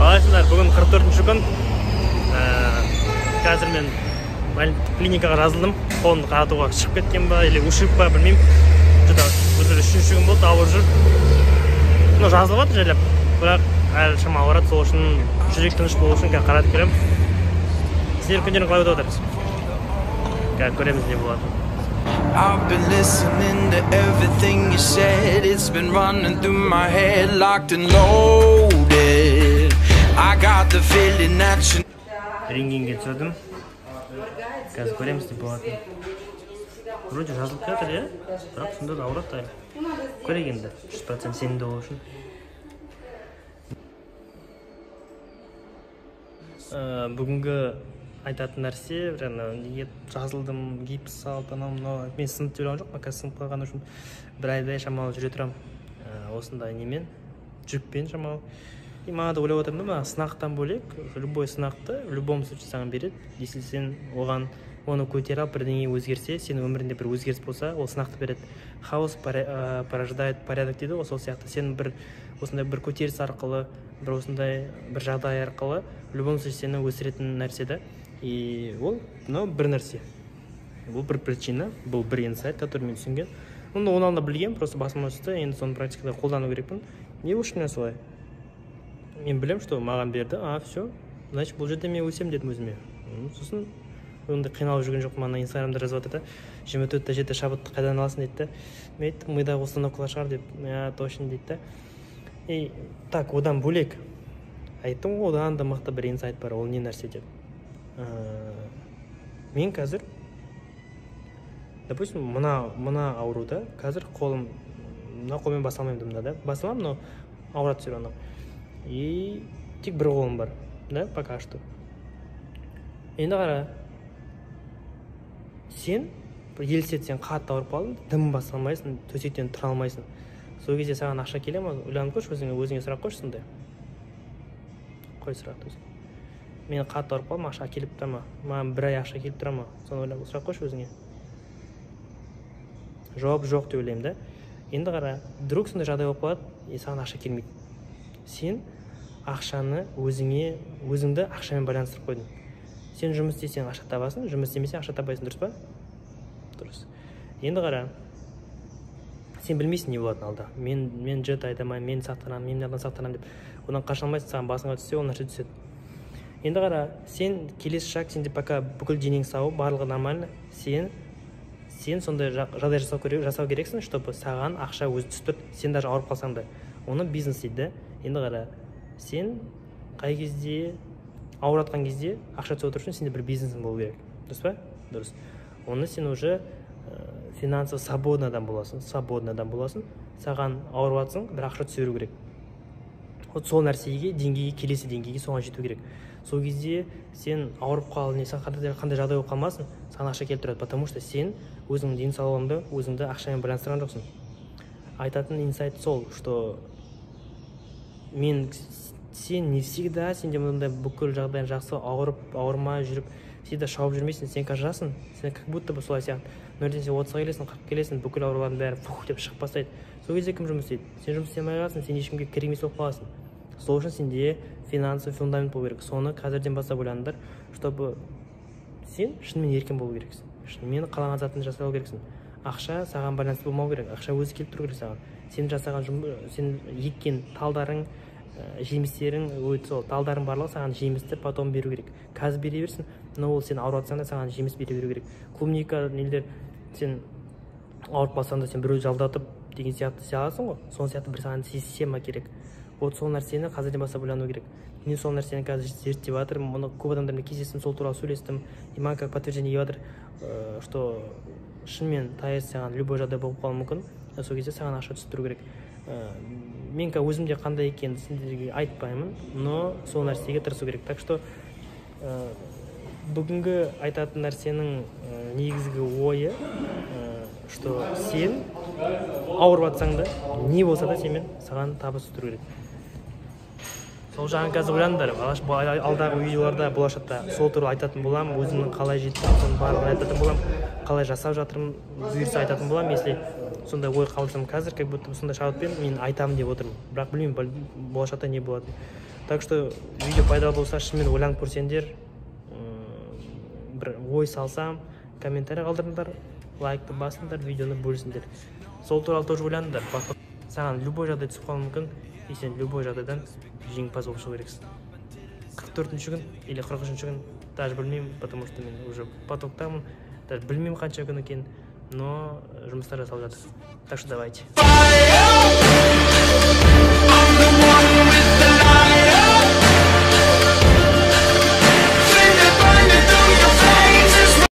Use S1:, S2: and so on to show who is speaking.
S1: Қалайсыңдар? Бүгін 44-ші күн. Қазір мен клиникаға жазылдым. Қолымды қаратуға шығып кеткен ба, или ушиб па, білмеймін. Что-то уже 3-ші күн болды, ауырып жүр. Ну, жазылып жатыр жайлап, бірақ әлі шама ауырады, сол үшін жүрек тыныш болу үшін қазір қаратып келемін. Сіздер күндерің қалай өтіп жатыр? Қазір көреміз не болатынын.
S2: I've been listening to everything you said. It's been running through my head, locked and loaded. I got the feeling that you
S1: Рентгенге түсірдім. Қазір көреміз не болатынын. Вроде жазылып келатыр, иә? Бірақ сонда да ауырады әлі. Көрейік енді, 100% сенімді болу үшін. Бүгінгі айтатын нәрсе, жаңа неге жазылдым, гипс салып, анау мынау. Мен сынып деп ойлаған жоқпын, қазір сынып қалған үшін бір айдай шамалы жүре тұрамын. Осындай немен, жүкпен шамалы. И маған да ойлап отырмын да, мына сынақтан бөлек, любой сынақты в любом случае саған береді. Если сен оған оны көтере алып бірдеңе өзгерсе, сенің өміріңде бір өзгеріс болса, ол сынақты береді. Хаос порождает порядок дейді ғой, сол сияқты. Сен бір осындай бір көтеріс арқылы, бір осындай бір жағдай арқылы в любом случае сені өсіретін нәрсе да. И ол мынау бір нәрсе. Бұл бір причина, бұл бір инсайт, который мен түсінген. Оны оның алдында білгенмін, просто басыма түсті, енді соны практикада қолдану керекпін. Не үшін мен солай? Мен білемін, что маған берді, а, все, значит, бұл жерде мен өсемін дедім өзіме. Сосын ондай қиналып жүрген жоқпын. Ана инстаграмда жазып жатыр да, 24/7 шабытты қайдан аласың дейді да. Мен айттым, мидағы установкалар шығар деп. Я, точно дейді да. И так, одан бөлек айттым ғой, одан да мықты бір инсайт бар, ол не нәрсе деп. Мен қазір, допустим, мына ауруда қазір қолым, мына қолмен баса алмаймын мында да. Баса аламын, но ауырады все равно. И тек бір қолым бар, да, пока что. Енді қара, сен бір елестет, сен қатты ауырып қалдың, дым баса алмайсың, төсектен тұра алмайсың. Сол кезде саған ақша келе ма? Ойланып көрші, өзіңе сұрақ қойшы сондай. Қой сұрақты өзіңе. Мен қатты ауырып қалдым, ақша келіп тұра ма? Маған бір ай ақша келіп тұра ма? Соны ойлап сұрақ қойшы өзіңе. Жауап жоқ деп ойлаймын да. Енді қара, вдруг сондай жағдай болып қалады, и саған ақша келмейді. Сен ақшаны өзіңе, өзіңді ақшамен байланыстырып қойдың. Сен жұмыс істесең ақша табасың, жұмыс істемесең ақша таппайсың, дұрыс па? Дұрыс. Енді қара, сен білмейсің не болатынын алда. Мен джет айдамаймын, мен сақтанамын, мен мынадан сақтанамын деп. Одан қаша алмайсың, саған басыңа түссе, ол нәрсе түседі. Енді қара, сен келесі шаг, сенде пока бүкіл денең сау, барлығы нормально. Сен сондай жағдай жасау керексің, чтобы саған ақша өзі түсіп тұрды, сен даже ауырып қалсаң да. Оны бизнес дейді да. Енді қара, сен қай кезде ауыратқан кезде ақша түсіп отыру үшін сенде бір бизнесің болу керек. Дұрыс па? Дұрыс. Оны сен уже финансово свободный адам боласың, свободный адам боласың. Саған ауырып жатсаң, бір ақша түсе беру керек. Вот сол нәрсеге, деңгейге, келесі деңгейге соған жету керек. Сол кезде сен ауырып қал, не саған қандай жағдай болып қалмасын, саған ақша келіп тұрады, потому что сен өзіңнің денсаулығыңды, өзіңді ақшамен байланыстырған жоқсың. Айтатын инсайт сол, что сен не всегда, сенде мындай бүкіл жағдайың жақсы, ауырып, ауырмай жүріп, всегда шауып жүрмейсің, сен қазір жассың, сен как будто бы солай сияқты. Но ертең сен 30-ға келесің, 40-қа келесің, бүкіл аурулардың бәрі фух деп шығып бастайды. Сол кезде кім жұмыс істейді? Сен жұмыс істемей қаласың, сен ешкімге керек емес болып қаласың. Сол үшін сенде финансовый фундамент болу керек. Соны қазірден бастап ойланыңдар, чтобы сен шынымен еркін болу керексің. Шынымен қалаған затыңды жасау керексің. Ақша саған байланысты болмау керек. Ақша өзі келіп тұру керек саған. Сен жасаған жұмыс, сен еккен талдарың, жемістерің, өт сол талдарың барлығы саған жемісті потом беру керек. Қазір бере берсін, но ол сен ауырып жатсаң да саған жеміс бере беру керек. Клубника нелер, сен ауырып қалсаң да сен біреуді жалдатып деген сияқты істей аласың ғой. Сол сияқты бір саған система керек. Вот сол нәрсені қазірден бастап ойлану керек. Мен сол нәрсені қазір зерттеп жатырмын. Мұны көп адамдармен кездестім, сол туралы сөйлестім. И маған как подтверждение келіп жатыр, что шынымен таяз саған любой жағдай болып қалуы мүмкін. Сол кезде саған ақша түсіп тұру керек. Мен қазір өзімде қандай екенін сендерге айтпаймын, но сол нәрсеге тырысу керек. Так что бүгінгі айтатын нәрсенің негізгі ойы, что сен ауырып жатсаң да, не болса да сенімен саған табыс түсіру керек. Сол жағын қазір ойланыңдар. Алдағы видеоларда болашақта сол туралы айтатын боламын, өзімнің қалай жеттім, соның барлығын айтатын боламын, қалай жасап жатырмын, бұйырса айтатын боламын. Если сондай ой қалдырсам қазір, как будто сондай шабытпен мен айтамын деп отырмын. Бірақ білмеймін, болашақта не болатынын. Так что видео пайдалы болса, шынымен ойланып көрсеңдер, бір ой салсам, комментарий қалдырыңдар, лайкты басыңдар, видеоны бөлісіңдер. Сол туралы тоже ойланыңдар. Саған любой жағдай түсіп қалуы мүмкін, и сен любой жағдайдан жеңімпаз болып шығу керексің. 44-күн или 43-күн, даже білмеймін, потому что мен уже потоктамын, даже білмеймін қанша күн екенін, но жұмыстар жасалып жатыр. Так что давайте.
S2: Fire.